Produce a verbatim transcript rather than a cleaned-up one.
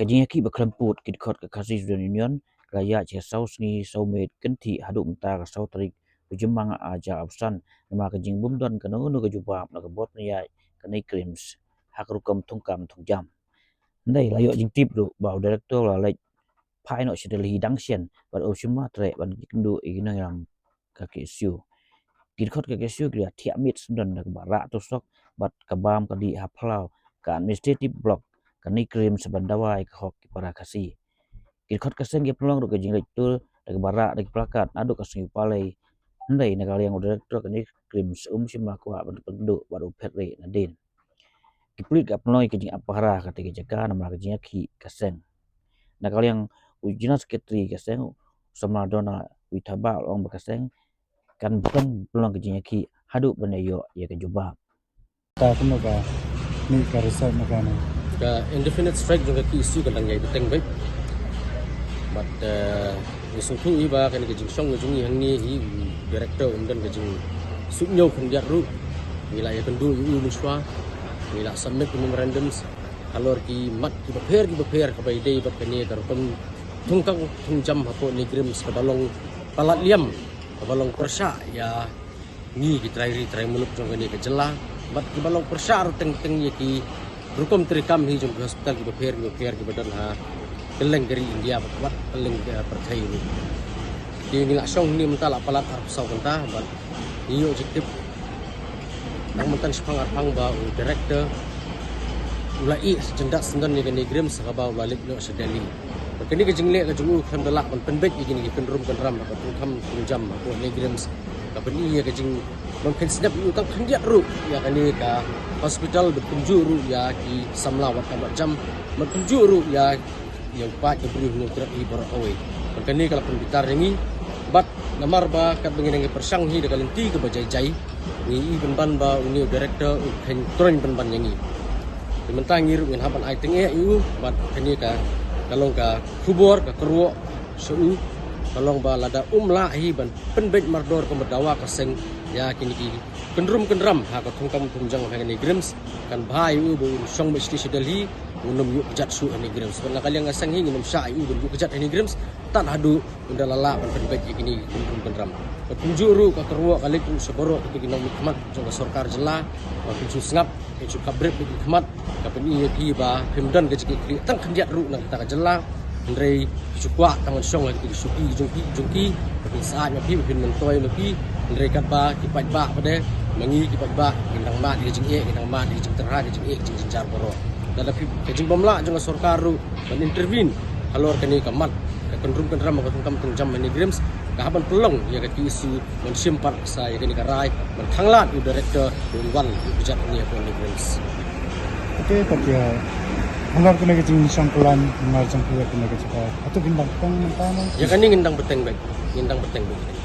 Ka jingïakhih ba khlem pud ki dkhot ka Khasi Student Union ka la ïaid sha ka saw sngi saw miet kynthih haduh mynta ka saw tarik u Jymmang ar hajar arphew san, namar ka jingbymdon kano kano ka jubab na ka bor pynïaid ka NEIGRIHMS ha ka rukom thungkam thungjam. Hynrei la ïoh jingtip ruh ba u director u la leit phai noh sha Delhi dang shen bad um shym la treh ban ïakynduh ïa ki nongïalam ka KSU. Ki dkhot ka KSU ki la thiah miet syndon da kaba rah tusok bad ka bam ka dih ha phyllaw ka administrative block ka NEIGRIHMS ban dawa ïa ka hok ki para Khasi. Ki dkhot ka seng ki pynlong ruh ka jingleit tur da kaba rah da ki plakat naduh ka sngi u Palei. Hynrei na ka liang u director ka NEIGRIHMS um shym la kwah ban pynkynduh bad u phet rieh nadien. Ki pulit ki la pynlong ïa ka jingap pahara ha katei ka jaka namar ka jingïakhih ka seng. Na ka liang u General Secretary ka seng u Samla Donald Withabah u la ong ba ka seng kan bteng pynlong ka jingïakhih haduh ban da ïoh ïa ka jubab. Ta kumno ka mih ka result na kane? Ka indefinite strike jong ka KSU kan dang ïai bteng beit. Bad, eh, ngi sngewthuh hi ba kane ka jingshong ka jong ngi hangne hi, director um don ka jingsuidñiew khyndiat ruh. Ngi la ïakynduh ïa u mynshuwa. Ngi la submit ki memorandums halor ki mat kiba pher kiba pher kaba ïadei bad kane ka rukom thungkam thungjam hapoh NEIGRIHMS kaba long palat liam, kaba long pyrshah ïa ngi ki trai ri trai muluk jong kane ka jylla, bad kiba long pyrshah ruh teng teng ïa ki rukom treikam hi jong ki hospital kiba pher kiba pher kiba don ha kylleng ka ri India bad wat kylleng ka pyrthei ruh. Te ngi la shong hangne mynta la palat arphew saw kynta bad ngi ïoh jingtip tang mynta shaphang arphang ba u director u la ïeh jyndat syndon ïa ka NEIGRIHMS ha kaba u la leit noh sha Delhi. Bad kane ka jingleh ka jong u khlem da lah ban pynbeit ïa kine ki kynrum kynram ha ka thungkam thungjam hapoh NEIGRIHMS. Ka pyni ïa ka jingbymkheiñ snem ïa u tang khyndiat ruh ïa kane ka hospital bad kumjuh ruh ïa ki samla wad kam wad jam bad kumjuh ruh ïa ïa u paid ka briew hynñiew trep hi baroh kawei. Bad kane ka la pynbitar ïa ngi bad namar ba katba ngi dang ïa pyrshang hi da ka lynti kaba jai jai, ngi i pynban ba une u director u kheiñ troiñ pynban ïa ngi. Te mynta ngi ruh ngin hap ban ai tyngeh ïa u bad kane ka ka long ka khubor ka kyrwoh sha u, ka long ba lada um lah hi ban pynbeit mardor kumba dawa ka seng ïa kine ki kynrum kynram ha ka thungkam thungjam ha ka NEIGRIHMS, kan bha ïa u ba un shong beit shatei sha Delhi, un ym ïoh kjat shuh ha NEIGRIHMS. Bad na ka liang ka seng hi ngin ym shah ïa u ban ïoh kjat ha NEIGRIHMS tad haduh un da la lah ban pynbeit ïa kine ki kynrum kynram. Bad kumjuh ruh ka kyrwoh ka leit ruh sha baroh kito ki nongmihkhmat jong ka sorkar jylla ba kin shu sngap, kin shu khapbrip ïa ki khmat. Ka pyni ïa phi ba phim don ka jingkitkhlieh tang khyndiat ruh na kata ka jylla. Hynrei phi shu kwah tang ban shong ha kito ki shuki jong phi jong ki, ba phin sah ma phi, ba phin myntoi ma phi. Hynrei katba ki paidbah pat de, ma ngi ki paidbah ngin dang mad ïa ka jingeh, ngin dang mad ïa ka jingtyrha, ka jingeh ka jingjynjar baroh. Lada phi, ka jingbymlah jong ka sorkar ruh ban intervene halor kane ka mat ka kynrum kynram ka thungkam thungjam ha NEIGRIHMS, ka hap ban pynlong ïa ka KSU ban shim pat sa ïa kane ka rai ban khanglad ïa u director ban wan ïa u kjat ne ha NEIGRIHMS. Te pat ïa halor kane ka jingshong kylla namar jong phi ïa kane ka jaka, hato phin dang bteng mynta ne? Ïa kane ngin dang bteng beit, ngin dang bteng beit.